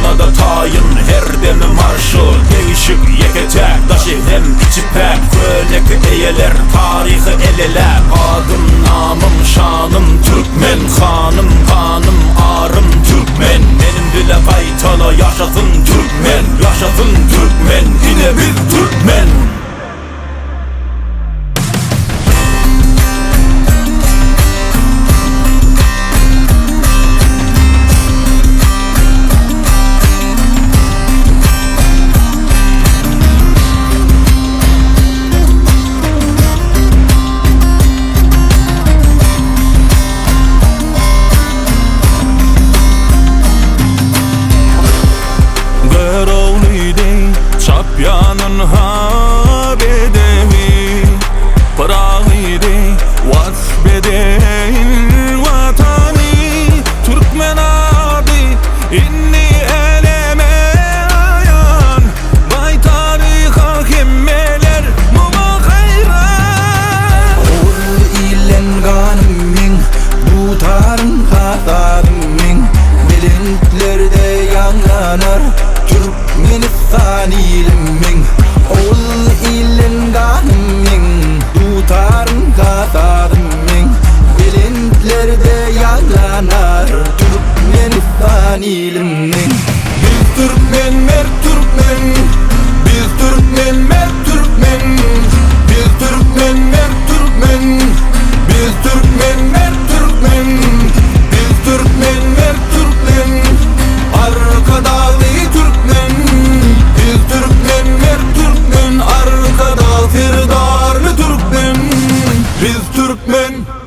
Duşmana-da taýyn her demi marşal Degişik ýeke-täk, daşy hem içi päk Köneki eýeler taryhy eleläp Adym, namym, şanym türkmen Hanym, ganym, arym türkmen Meniň bile gaýtala ýaşasyn türkmen Ýaşasyn türkmen, ine biz türkmen! Görogly deý çapýanyn ha bedewi Pyragy deý wasp edeýin Watany Türkmen ady indi äleme aýan Baý taryha hemmeler muňa haýran. Oguz ilden ganym meň, Dutarym hasabym meň, Belentlerde ýaňlanar Türkmenistan ilim meň. Oguz ilden ganym meň, Dutarym hasabym meň, Belentlerde ýaňlanar Türkmenistan ilim meň. Biz türkmen mert türkmen Biz türkmen mert türkmen Biz türkmen mert türkmen Biz türkmen mert türkmen Biz türkmen mert türkmen Arkadagly türkmen Biz türkmen mert türkmen Arkadag Serdarly türkmen Biz türkmen.